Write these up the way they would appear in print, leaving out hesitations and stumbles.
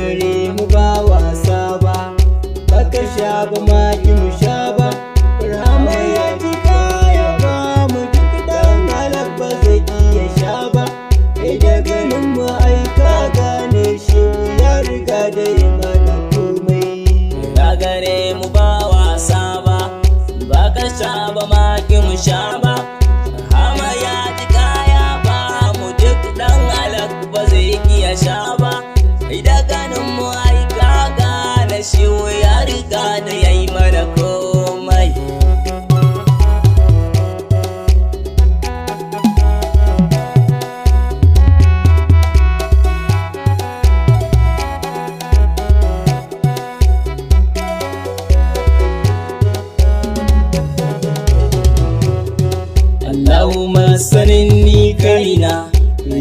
Gare mu ba wasa ba, baka sha ba ma ki mu sha ba. Rama ya ji kaya ba mu, duk dan halak ba zai iya sha ba. Kai da ganin mu ai ka gane shi, ya riga da yi mana komai. Ka gare mu ba wasa ba, ba ka sha ba ma ki mu sha ba. Hama ya ji kaya ba mu, duk dan halak ba zai iya sha ba. Da ganin mu ai ka gane shi, ya riga da yayi mana komai. Allahumma sanin ni kaina,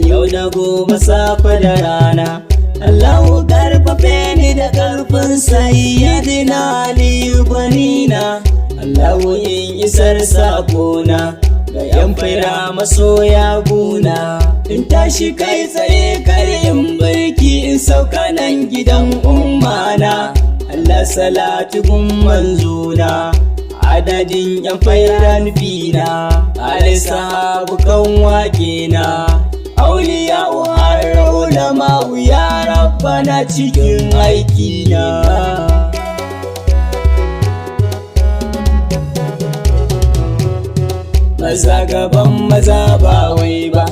yau da gobe, safe da rana. Allahu karfafe ni da karfin Sayyidina Aliyu gwanina. Allahu in isar sakona ga yan fira masoya guna. In tashi kai tsaye kar in birki, in sauka nan gidan ummana. Allah salatu gun manzona, adadin yan faira nufina, alisabu kan wake na, auliya har ulama, ya rabbana cikin aikina. Maza gaban maza ba wai ba,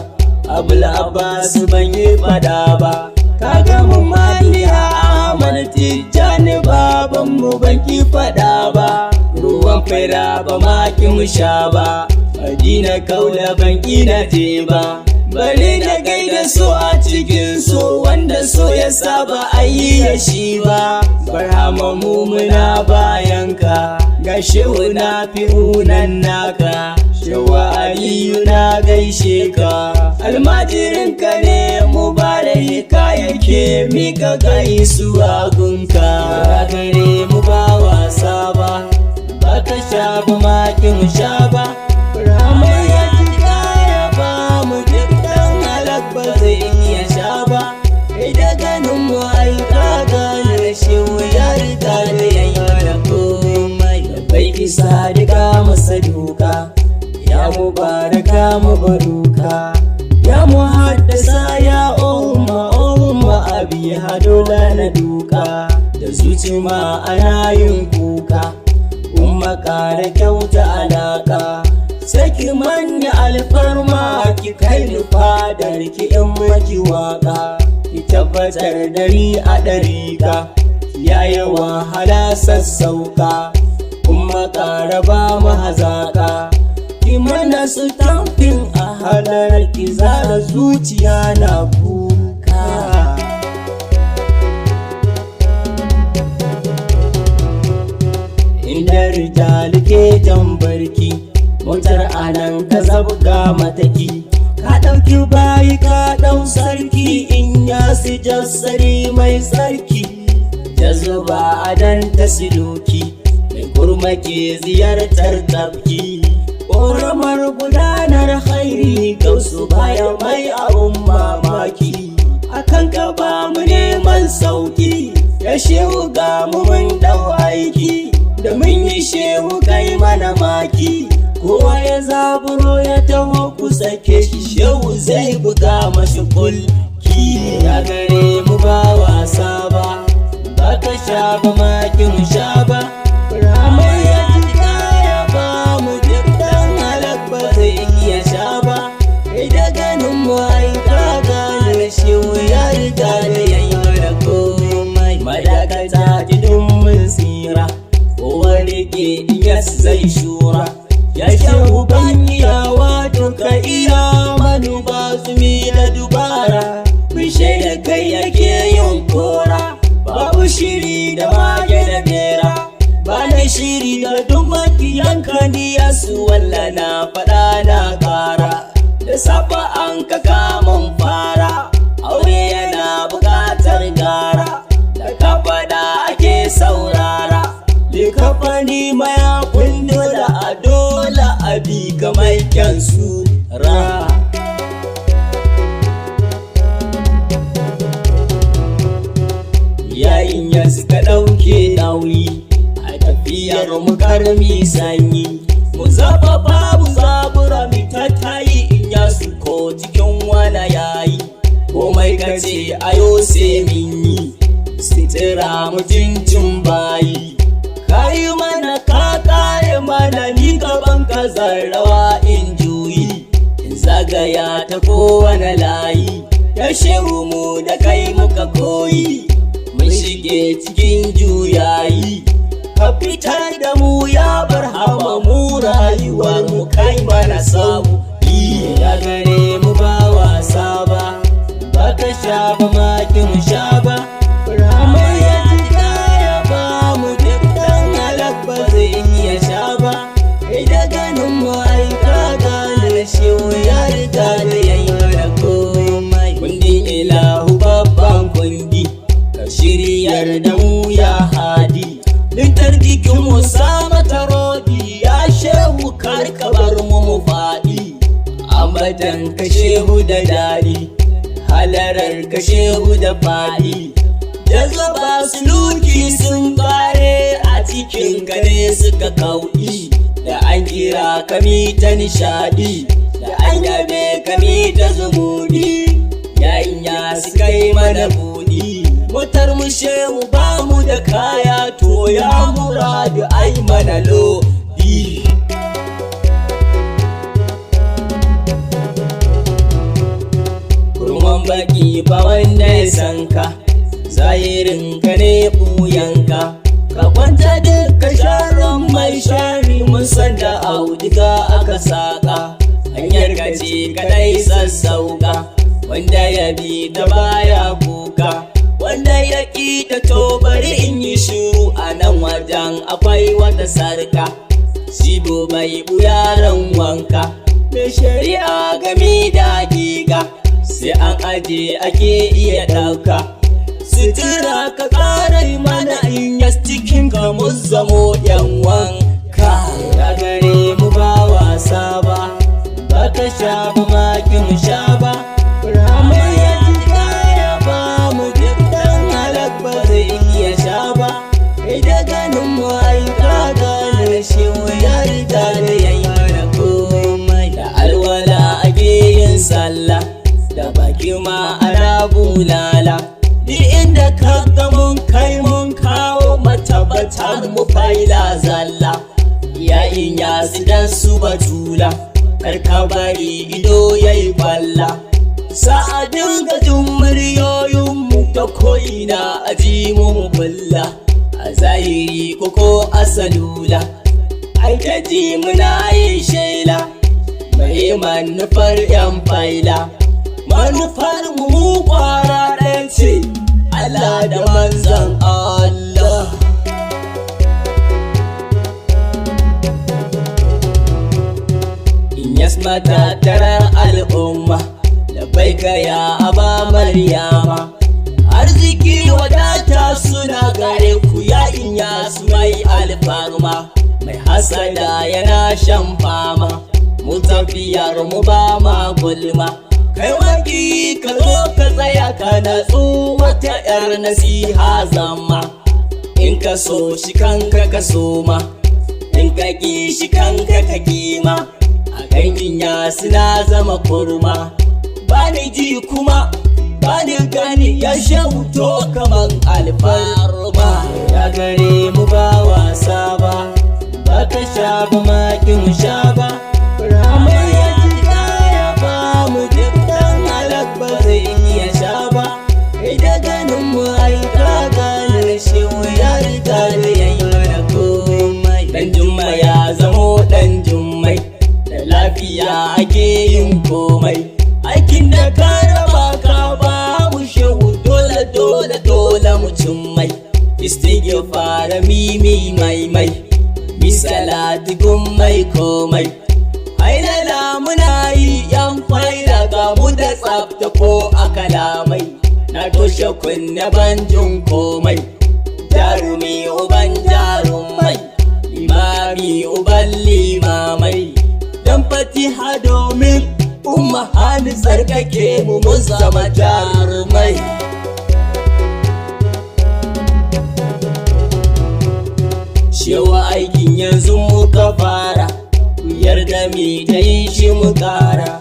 Abul Abbas ban yi fada ba. Kaga mu Maliya Ahmad Tijjani baban mu, ban ki fada ba. Ruwan fira ba ma ki mu sha ba, Madina Kaula ban ki na je ba. Bari na gaida so a cikin so, wanda so ya saba a yi ya shi ba. Barhama mu muna bayanka, ga Shehu na fi unan naka. Shewa Aliyu na gaishe ka, almajirinka ne mubaraka yake mika gaisuwa gunka. Gare mu ba wasa ba, ba ka sha ba ma ki mu sha ba. Rama ya ji kaya ba mu, duk dan halak ba zai iya sha ba. Kai da ganin mu ai ka gane shi, ya riga da yayi mana komai. Bai isa duka masa duka, ya mubaraka mabaruka, ya muhaddasa, ya umma umma abi hadola na duka da zuci ma ana yin kuka. Umma kara kyauta alaka, sai ki manya alfarma, ki kai ni fadar ki in maki waka. Ki tabbatar da ni a ɗariƙa, yayi wahala sassauka. Kuma ƙara ba mu hazaƙa, ki mana su tamfin a halar ki, zara zuciya na kuka. Inda rijali ke jan barki, motar anan ka zabga mataki. Ka ɗauki bayi ka ɗau sarki, in ya si jassari mai tsarki. Jazuba adan ta siluki, mai kurma ke ziyartar tafki. Ƙoramar gudanar hairi, gausu baya mai abun mamaki. Akan ka ba mu neman sauki, ya Shehu ga mu mun dau aiki. Da mun yi Shehu kai mana maki, kowa ya zaburo ya taho kusa ke shi, Shehu zai buga mashi kulki. Ya gare mu ba wasa ba, ba ka sha ba ma ki mu sha ba. Rama ya ji kaya ba mu, duk dan halak ba zai iya sha ba. Kai da ganin mu ai ka gane shi, ya riga da yayi mana komai. Madakata tudun mun tsira, kowa rike Iyas zai shura. Ya Shehu ban iyawa, duka iya manu ba zumi da dubara. Mun shaida kai yake yin kora, babu shiri da mage da bera. Ba na shiri da duk makiyanka ni su walla na faɗa na ƙara. Da safa an ka kamun fara, aure yana buƙatar gara. Da ka faɗa ake saurara, likafani mayafin dole a dole a bi kamar kyan ra. Suka ɗauke nauyi a tafiyar mu karmi sanyi, mu zafafa mu zabura mu ta tayi in ya su ko cikin wani yayi. Komai ka ce ayo sai min yi, sitira mutuncin bayi. Kayi mana ka kare mana, ni gaban ka zarrawa in juyi, in zagaya ta kowane layi. Ya shehu, mu da kai muka koyi, mun shige cikin juyayi. Ka fitar da mu ya bar hama, mu rayuwar mu kai mana sabu. Ya gare mu ba wasa ba, ba ka sha ba ma ki mu sha ba. Rama ya ji ya ba mu, duk dan halak ba zai iya sha ba. Kai da ganin mu ai ka gane shi ya riga da yayi mana komai. Kundin ilahu babban kundi, ka shiryar da mu ya hadi. Lintar jikin mu sa mata rodi, ya shehu kar ka bar mu mu faɗi. Ambatan ka shehu da daɗi, halarar ka shehu da faɗi. Jazaba suluki sun kare a cikin gare suka kauɗi. Da an kira kami ta nishaɗi, da an yabe kami ta zumudi. Yayin ya su kai mana buɗi, motar mu shehu ba mu da kaya, to ya muradu ai mana lodi. Kurman baki ba wanda ya san ka, zahirin ka ne buyanka. Ka kwanta duka sharan mai shari, mun san da auduga aka saka. Hanyar ka ce kadai sassauka, wanda ya bi ta baya kuka, wanda ya ƙi ta to bari in yi shiru a nan wajen akwai wata sarka. Shibo bai yaran wanka, mai shari'a gami da hakika, sai an aje ake iya ɗauka. Sutura ka ƙara mana in yas cikin ka mu zamo yan wanka. Ya gare mu ba wasa ba, ba ka sha ba ma ki mu sha ba. Rama ya ji ya ba mu, duk dan halak ba zai iya sha ba. Kai da ganin mu ai ka gane shi ya riga da yayi mana komai. Da alwala ake yin sallah, da baki ma ana bulala. Duk inda ka ga mun kai mun kawo matabbata mu faila zalla. Yayin ya su dan su batula, kar ka bari ido yayi kwalla. Sa'adin gajin muryoyinmu ta ko'ina a ji mu bulla, a zahiri koko a salula. Ai ta ji muna yin shela mai manufar yan faila. Manufar mu mu kwara ɗaya ce, Allah da manzan Allah. In yasma tattarar al'umma, labbaika ya aba maryama. Arziki wadata suna gare ku ya inya su mai alfarma. Mai hasada yana shan fama, mu tafiyar mu ba ma gulma. Kai waki ka zo ka tsaya ka natsu, wata yar nasiha zama. In ka so shi kanka ka so ma, in ka ki shi kanka ka kima. A kan inya suna zama kurma, bani ji kuma bani gani, ya shauto kaman alfarma. Ya gare mu ba wasa ba, ba ka sha ba ma ki mu sha ba. Rama ya ji ya ba mu, duk dan halak ba zai iya sha ba. Kai da ganin mu ai ka gane shi ya riga da yayi mana komai. Dan jumma ya zamo dan jummai, da lafiya ake yin komai. Aikin da ka raba ka ba mu shehu, dole dole dole mu mai. Istighfar mimi mai mai, misalati gun mai komai. Hailala muna yi yan faila, ga mu da tsafta ko a kalamai. Na toshe kunne ban jin komai. Jarumi uban jarumai, limami uban limamai. Dan fatiha domin umma hannu tsarkake mu mun zama jarumai. Shewa aikin yanzu muka fara, ku yarda mi ta yi shi mu kara.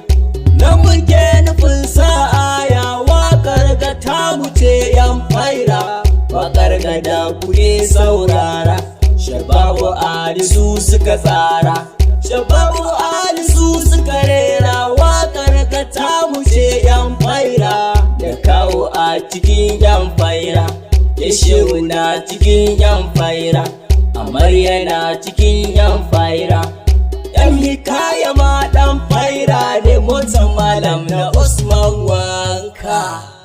Na muke nufin sa'aya, waƙar ga ta ce yan faira, waƙar ga da kuke saurara. Shababu Ali su suka tsara, Shababu Ali su suka rera, waƙar ga ta ce yan faira. Da kawo a cikin yan faira, ya shehu na cikin yan faira, amarya na cikin yan faira. Yan hikaya ma dan faira ne, motar malam na Usman Wanka.